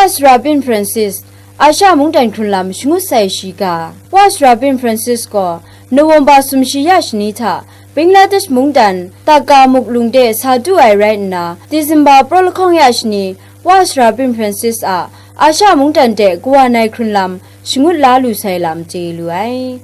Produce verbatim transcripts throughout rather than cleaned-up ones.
Sra Pin Francis, Asha mungdan hkrun lam shangut sai shiga. Wa Sra Pin Francis gaw November sumshi ya shani hta Bangladesh mungdan Taka muklung de sa du ai rai nna, December praw lahkawng ya shani Wa Sra Pin Francis a Asha mungdan de kawa nai hkrun lam shangut la lu sai lam chye lu ai.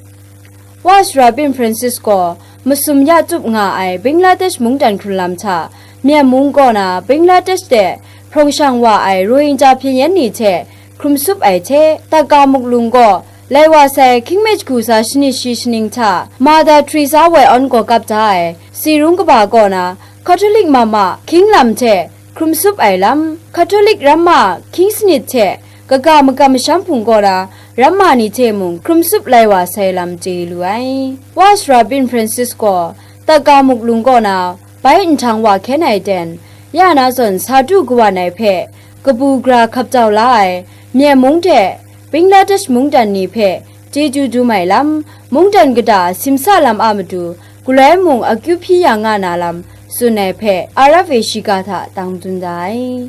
Wa Sra Pin Francis gaw masum ya tup nga ai Bangladesh mungdan hkrun lam hta Myen mung kaw na Bangladesh de hprawng shang wa ai Rohingya hpyen yen ni hte hkrum sup ai hte, Taka muklung gaw lai wa sai hkying mi jahku sa shanit shi shaning hta Mother Teresa woi awn gaw kap da ai Sirung kaba kaw na Catholic mama hkying lam hte hkrum sup ai lam, Catholic ramma hkying sanit hte kaga makam masham hpung kaw na ramma ni hte mung hkrum sup lai wa sai lam chye lu ai. Wa Sra Pin Francis gaw Taka muklung kaw na bai nhtang wa hkyen ai ten, ya na zawn sa du kawan ai hpe kabu gara hkap jau la ai Myen mung hte Bangladesh mungdan ni hpe chyeju dum ai lam, mungdan kata simsa lam a matu galoi mung akyu hpyi ya nga na lam tsun ai hpe R F A shiga hta tang dun da ai.